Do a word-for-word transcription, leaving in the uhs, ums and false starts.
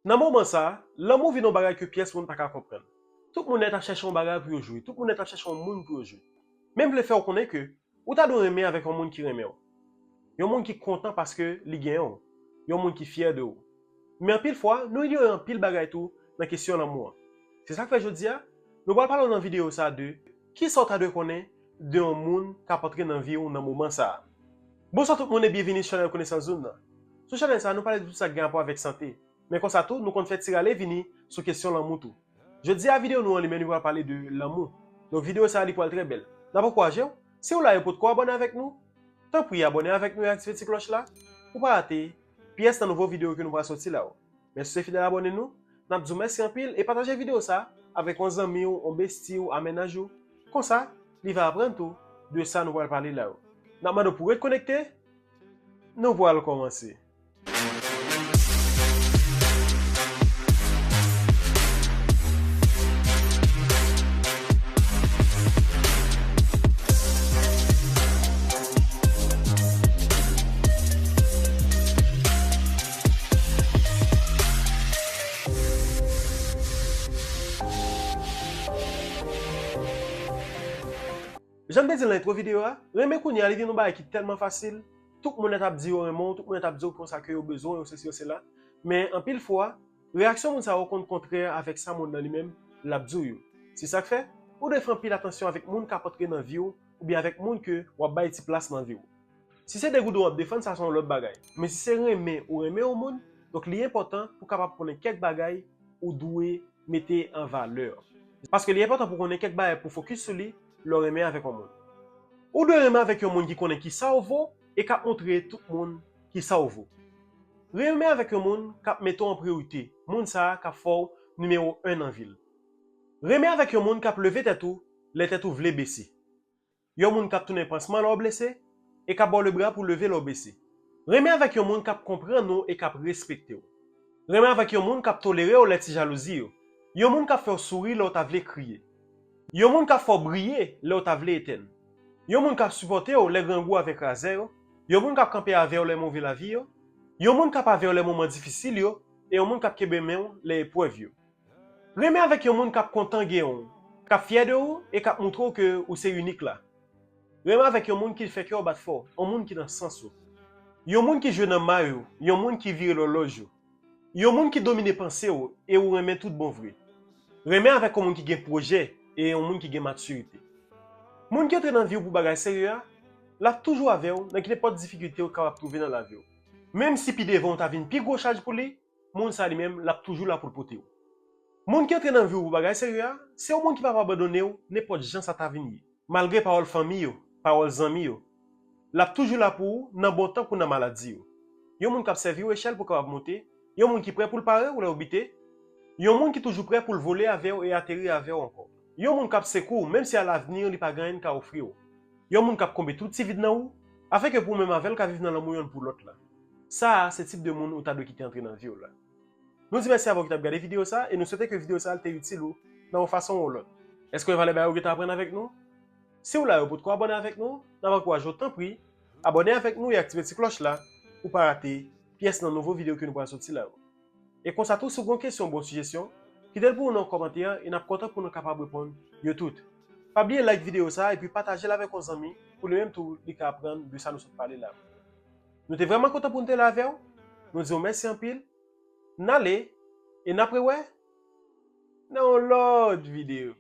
Nan moman sa a, lanmou vin yon bagay ke pyès moun pa ka konprann. Tout moun nèt ap chèche yon bagay pou yo jwi, tout moun nèt ap chèche yon moun pou yo jwi. Men m vle fè w konnen ke ou ta dwe renmen avèk yon moun ki renmen w. Yon moun ki kontan paske li genyen w. Yon moun ki fyè de ou. Men anpil fwa, nou inyore anpil bagay tou nan kesyon lanmou an. Se sa k fè jodi a, nou pral pale w nan videyo sa a de kisa w ta dwe konnen de yon moun k ap antre nan vi w nan moman sa a. Bonswa tout moun e byenvini sou chanèl Konesans Zoom nan. Sou chanèl sa a, nou pale de tout sa k gen rapò avèk sante. Men konsa tou, nou konn fè ti rale vini sou kesyon lanmou tou. Jodi a, videyo nou an li menm li pral pale de lanmou. Donk, videyo sa a li pral trè bèl. N ap ankouraje w, si w la e potko abòne avèk nou, tanpri abòne avèk nou e aktive ti klòch la pou pa rate pyès nan nouvo videyo ke nou pral sòti la yo. Men si w se fidèl abòne nou, n ap di w mèsi anpil e pataje videyo sa a avèk yon zanmi w, yon besti w, a mennaj ou. Konsa, li va aprann tou de sa nou pral pale la yo. N ap mande w pou w ret konekte, nou pral kòmanse. Jan m te di l nan entwo videyo a, renmen kounye a li vin yon bagay ki tèlman fasil, tout moun nèt ap di yo renmen w, tout moun nèt ap di w konsa ke yo bezwen w, yo sesi, yo sela. Men anpil fwa, reyaksyon moun sa yo konn kontrè avèk sa moun nan li menm l ap di w yo. Se sa k fè, ou dwe fè anpil atansyon avèk moun k ap antre nan vi w, oubyen avèk moun ke w ap bay ti plas nan vi w. Si se degouden w ap defann, sa se yon lòt bagay. Men si se renmen ou renmen yon moun, donk li enpòtan pou w kapab konnen kèk bagay ou dwe mete an valè. Paske li enpòtan pou w konnen kèk bagay pou w fokis sou li lè w renmen avèk yon moun. Ou dwe renmen avèk yon moun ki konnen kisa w vo e k ap montre tout moun kisa w vo. Renmen avèk yon moun k ap mete w an priyorite, moun sa a k ap fè w nimewo en nan vi l. Renmen avèk yon moun k ap leve tèt ou lè tèt ou vle bese. Yon moun k ap tounen pansman lè w blese e k ap ba w lebra pou w leve lè w bese. Renmen avèk yon moun k ap konprann ou e k ap respekte w. Renmen avèk yon moun k ap tolere w lè ti jalouzi yo. Yon moun k ap fè w souri lè w ta vle kriye. Yon moun k ap fè w briye lè w ta vle etèn. Yon moun k ap sipòte w lè grangou avèk razè yo. Yon moun k ap kanpe avè w lè move lavi yo. Yon moun k ap avè w lè moman difisil yo. E yon moun k ap kenbe men w lè eprèv yo. Renmen avèk yon moun k ap kontan gen w, k ap fyè de ou e k ap moutre w ke ou se inik la. Renmen avèk yon moun ki fè kè w bat fò, yon moun ki nan sans ou. Yon moun ki jwe nan may ou, yon moun ki vire lòlòj ou. Yon moun ki domine panse w e ou renmen tout bon vre. Renmen avèk yon moun ki gen pwojè e yon moun ki gen matirite. Moun ki antre nan vi w pou bagay serye a, l ap toujou avè w nan nenpòt difikilte ou kapab twouve nan lavi w. Menm si pi devan ou ta vin pi gwo chaj pou li, moun sa li menm, l ap toujou la pou l pote w. Moun ki antre nan vi w pou bagay serye a, se yon moun ki p ap abandone w nenpòt jan sa ta vin ye. Malgre pawòl fanmi yo, pawòl zanmi yo, l ap toujou la pou ou nan bon tan kou nan maladi yo. Yon moun k ap sèvi w echèl pou w kapab monte, yon moun ki prè pou l pare w lè w bite, yon moun ki toujou prè pou l vole avè w e ateri avè w ankò. Yon moun k ap sekou w, menm si alavni li pa gen anyen l ka ofri w. Yon moun k ap konbe tout ti vid nan ou, afenke pou ou menm avè l ka viv nan lanmou yonn pou lòt la. Sa a se tip de moun ou ta dwe kite antre nan vi w la. Nou di mèsi avè w ki t ap gade videyo sa a e nou swete ke videyo sa a te itil ou nan yon fason ou yon lòt. Èske w evalye bagay ou gentan aprann avèk nou? Si w la e w potko abòne avèk nou, n ap ankouraje w tanpri, abòne avèk nou e aktive ti klòch la pou w pa rate pyès nan nouvo videyo ke nou pral sòti la yo. E konsa tou, si w gen yon kesyon oubyen yon sijesyon, kite l pou nou nan kòmantè e n ap kontan pou nou kapab reponn yo tout. Pa bliye like videyo sa a epi pataje l avèk yon zanmi pou li menm tou li ka aprann de sa nou sot pale la. Nou te vrèman kontan pou nou te la avè w. Nou di w mèsi anpil. N ale e n ap rewè nan yon lòt videyo.